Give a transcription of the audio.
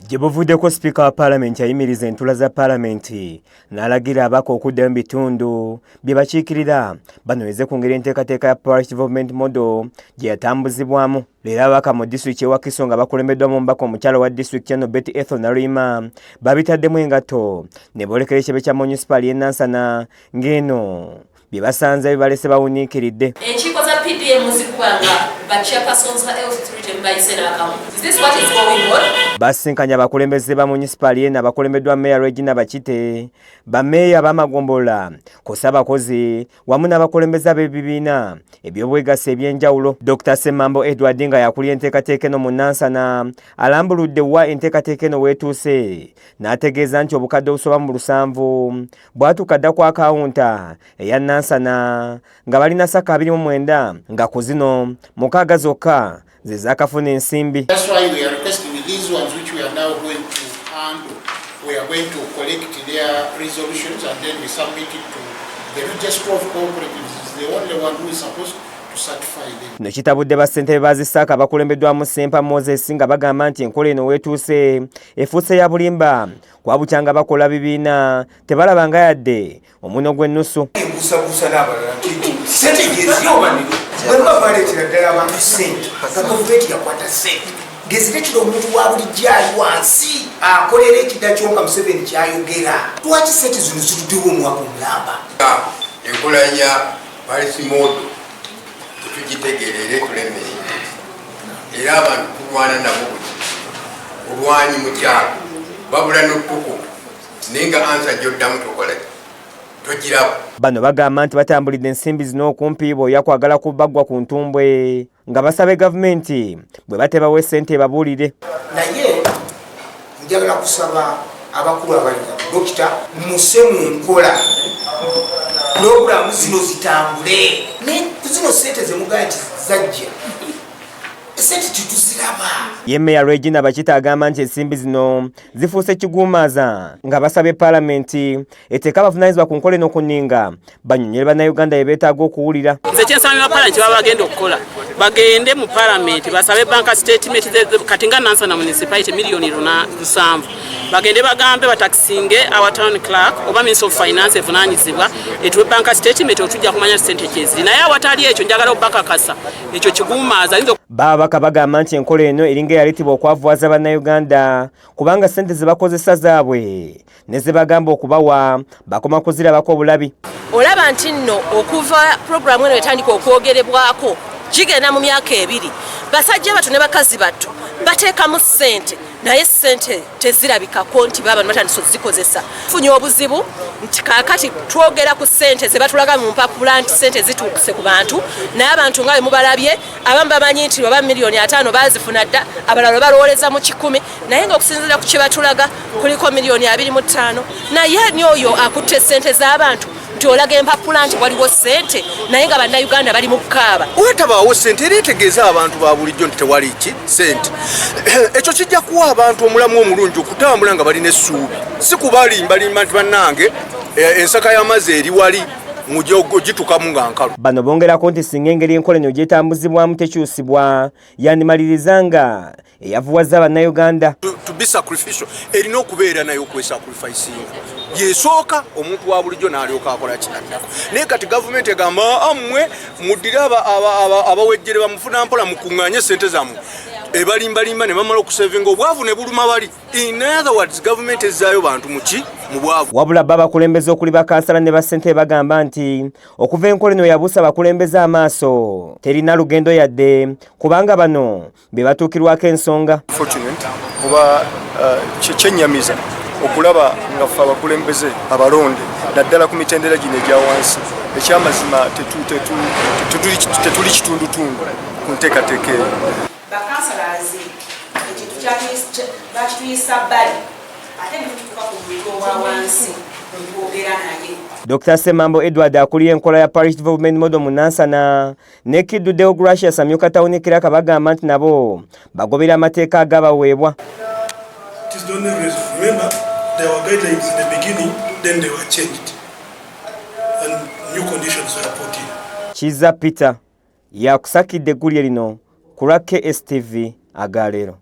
Gye buvuddeko, sipiika wa paalamenti yayimiriza entula za paalamenti n'alagira ababaka okuddayo mu bitundu bye bakiikirira banyweze ku ngeri enteekateeka ya Parish Development Model gye yatambuzibwamu. Leero ababaka mu disitulikiti y'e Wakiso nga bakulembeddwamu omubaka omukyala wa disitulikiti eno, Betty Ethel Naluyima, babitaddemu engatto ne boolekera ekitebe kya munisipaali y'e Nansana, ng'eno bye basanze bibalese bawuniikiridde. Enkiiko za PDM zikuba nga ba chairpersons ba LC3 temubayise n'akamu. Is this what is going on? Basisinkanye abakulembeze ba munisipaali eno abakulembeddwa Meeya Regina Bakite, bameeya b'amagombolola kw'ossa abakozi wamu n'abakulembeze ab'ebibiina eby'obwegassi eby'enjawulo. Dr Ssemambo Edward, nga yakulira enteekateeka eno mu Nansana, alambuludde wa enteekateeka eno weetuuse, n'ategeeza nti obukadde obusoba mu 70 bwatuuka dda ku akawunta eya Nansana, nga balina SACCO 29, nga ku zino 6 zokka ze zaakafuna ensimbi. That's why we are requesting with these ones which we are now going to handle. We are going to collect their resolutions and then we submit it to the Registrar of Cooperatives. Is the only one who is supposed to certify them. Kino kitabudde bassentebe ba zi SACCO abakulembeddwamu Sempa Moses, nga bagamba nti enkola eno weetuuse efuuse ya bulimba, kuba bukyanga bakola bibiina tebalabanga yadde omuno gw'ennusu. Embuusabuusa n'abalala nti sente gyeziri oba niro bwe baleetera ddala abantu sente, nga gavumenti yakwata sente ngezireetera omuntu wa bulijjo ali wansi akolera ekidda kyonka Museveni kyayogera. Lwaki sente zino zituddewo omwaka omulamba? Enkola ya parish model tetugitegeerere, tulemere, era abantu tulwana nabo buti olwanyi mu kyalo babula n'ottuku, naye nga answer gyoddamu tokola togiraba. Bano bagamba nti batambulidde ensimbi zino okumpi bw'oya kwagala kubaggwa ku ntumbwe, nga basabe gavumenti bwe batebawo essente ebabuulire. Naye njagala kusaba abakulu abalina dokita muse mu nkola pulogulaamu zino zitambule, naye zino sente zemugaa nti zajja, esente tetuziraba. Ye Meeya Regina Bakita agamba nti ensimbi zino zifuuse kiguumaaza, nga basabye paalamenti eteeka abavunaanyizibwa ku nkola eno ku nninga bannyonnyole Bannayuganda bye beetaaga okuwulira. Nze kyensabira palamenti, baba bagenda okukola, bagende mu palamenti basabe bank statement. Kati nga Nansana Municipality miliyoni 700, bagende bagambe batakisinge our town clerk oba Minister of Finance evunanyizibwa etuwe bank statement, otujja kumanya sente kyeziri. Naye awatali ekyo, njagala obakakasa ekyo kiguumaaza ayinza. Baabaka bagamba nti enkola eno eringa eyaleetebwa okwavuwaza Bannayuganda, kubanga ssente ze bakozesa zaabwe ne ze bagamba okubawa bakoma kuzirabako obulabi. Olaba nti nno okuva puroguramu eno etandika okwogerebwako gigenda mu myaka 2, basajja battu ne bakazi battu bateekamu ssente, naye ssente tezirabikako nti baba batandise ozikozesa. Funye obuzibu nti kaakati twogera ku ssente ze batulaga mu mpapula nti ssente zituukuse ku bantu, naye abantu nga bwe mubalabye, abamu bamanyi nti oba miliyoni 50 bazifuna dda, abalala balowoleza mu 100, naye nga okusinziira ku kye batulaga kuliko miliyoni 25. Naye ni oyo akutte ssente z'abantu nti olaga empapula nti waliwo ssente, naye nga Bannayuganda bali mu kukaaba. Wetabaawo sente era etegeeza abantu ba bulijjo nti tewali ki sente, ekyo kijja kuwa abantu omulamu omulungi okutambula nga balina essuubi, si kubalimbalimba nti bannange, ensaka y'amazzi eri wali mugitukamu nga nkalu. Bano bongerako nti singa engeri enkola eno gyetambuzibwamu tekyusibwa, yandimaliriza nga eyavuwaza Bannayuganda. To be sacrificial, erina okubeera nayo okwesacrificinga yesooka, omuntu wa bulijjo n'alyoka akola kinaddako. Naye kati gavumenti egamba, ammwe muddire abawejjere bamufuna mpola, mukuŋŋaanye sente zammwe, ebalimbalimba ne bamala okusevinga, obwavu ne buluma bali. In other words, gavumenti ezzaayo bantu muki? Mu bwavu. Wabula bo abakulembeze okuli bakansala ne bassentebe bagamba nti okuva enkola eno yabuusa abakulembeze amaaso, terina lugendo yadde, kubanga bano be batuukirwako ensonga. Fortunate oba kyennyamiza okulaba nga ffe abakulembeze abalonde, naddala ku mitendera gino egya wansi, ekyamazima tetuli kitundutundu ku nteekateeka eyo. Bakansalazi ekintu bakituyisa bbali, ate netutuuka ku muntu owa wansi twogera naye. Dr Semambo Edward akulira enkola ya Parish Development Model mu Nansana ne Kiddu Deogracius amyuka tawuni clerk bagamba nti nabo bagobera amateeka agabaweebwa. It is the only reason. Remember, there were guidelines in the beginning, then they were changed, and new conditions were put in. Kiza Peter yakusakidde eggulire lino ku lwa KSTV agaleero.